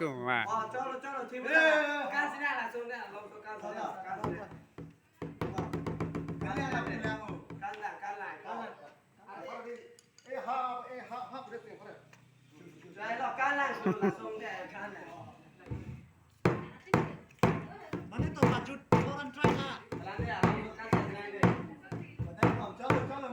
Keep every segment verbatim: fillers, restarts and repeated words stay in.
Cuma. Oh, cholo, cholo, chima. Kan sini langsung deh, langsung kan sini, kan sini. Kan lang, kan lang, kan lang. Eh, ha, eh, ha, ha, bre, bre, bre. Chai lo, kan lang, langsung deh, kan lang. Mane to, maju, orang try na. Jalan deh, kan lang, jalan deh. Chalo, chalo, chalo.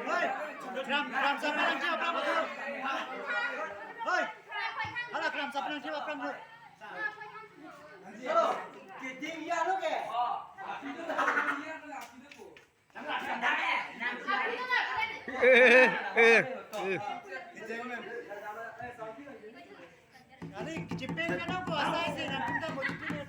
Hoi, kram, kram sa penang si aphrang tu. Hoi. Hala kram sa penang si aphrang tu. Eh, eh, eh. Ari, kechipeng kan ako, asai si, nang pinta mo chipeng.